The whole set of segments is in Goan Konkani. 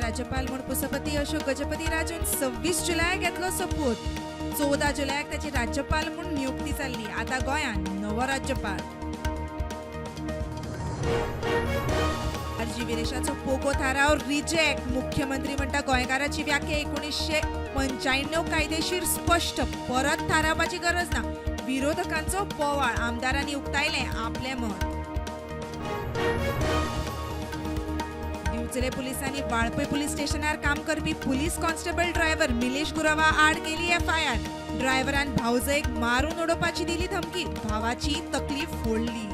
राज्यपाल म्हूण पुसपती अशोक गजपती राजून 26 जुलयाक घेतलो सोपूत. 14 जुलयाक ताची राज्यपाल म्हूण नियुक्ती जाल्ली. आतां गोंयांत नवो राज्यपाल. आरजी विरेशाचो पोगो थाराव रिजेक्ट. मुख्यमंत्री म्हणटा गोंयकाराची व्याख्या 1995 कायदेशीर स्पश्ट, परत थारावपाची गरज ना. विरोधकांचो बोवाळ, आमदारांनी उक्तायलें आपलें मत. दिवचले पुलिसांनी वाळपय पुलीस स्टेशनार काम करपी पुलीस कॉन्स्टेबल ड्रायव्हर मिलेश गुरवा आड केली एफआयआर. ड्रायव्हरान भावजयक मारून उडोवपाची दिली धमकी, भावाची तकली फोडली.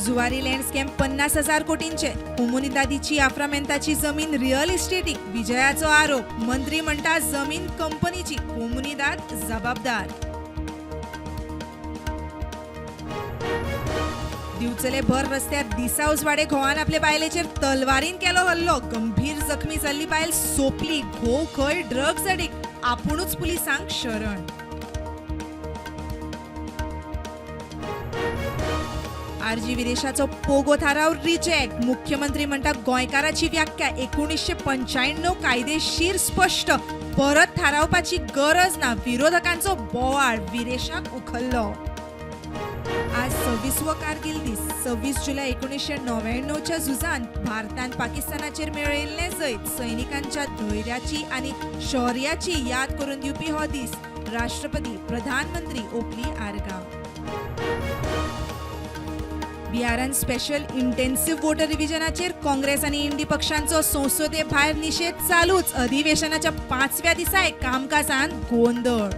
Zuari land scam 50,000 कोटींचे. कोमुनिदादीची आफ्रामेंताची जमीन रिअल इस्टेटीक, विजयाचो आरोप. मंत्री म्हणटा जमीन कंपनीची, कोमुनिदाद जबाबदार. दिवचले भर रस्त्यार दिसा उजवाडे घोवान आपले बायलेचेर तलवारीन केलो हल्लो. गंभीर जखमी जाल्ली बायल सोंपली. घोव खंय ड्रग्स अडिक्ट, आपुणूच पुलिसांक शरण. आरजी विरेशाचो पोगो थाराव रिजेक्ट. मुख्यमंत्री म्हणटा गोंयकाराची व्याख्या 1995 कायदेशीर स्पश्ट, परत थारावपाची गरज ना. विरोधकांचो बोवाळ, विरेशाक उखल्लो. आज 26वो कारगिल दीस. 26 जुलय 1999च्या झुजांत भारतान पाकिस्तानाचेर मेळयल्लें जैत सैनिकांच्या धैर्याची आनी शौर्याची याद करून दिवपी हो दीस. राष्ट्रपती, प्रधानमंत्री ओपली आर्गां. बिहारान स्पेशल इंटेन्सिव्ह वोटर रिव्हिजनाचेर काँग्रेस आनी इंडी पक्षांचो संसदे भायर निशेध चालूच. अधिवेशनाच्या 5व्या दिसाय कामकाजांत गोंदळ.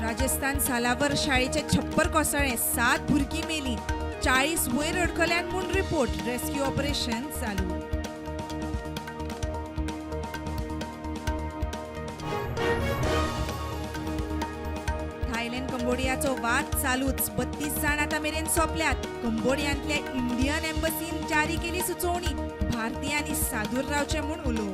राजस्थान सालावर शाळेचे छप्पर कोसळ्ळें, 7 भुरगीं मेलीं, 40 वयर अडकल्यान म्हूण रिपोर्ट. रेस्क्यू ऑपरेशन चालू. थायलंड कंबोडियाचो वाद चालूच. 32 जाण आतां मेरेन सोंपल्यात. कंबोडियांतल्या इंडियन एम्बसीन जारी केली सुचोवणी, भारतीयांनी सादूर रावचें म्हूण उलो.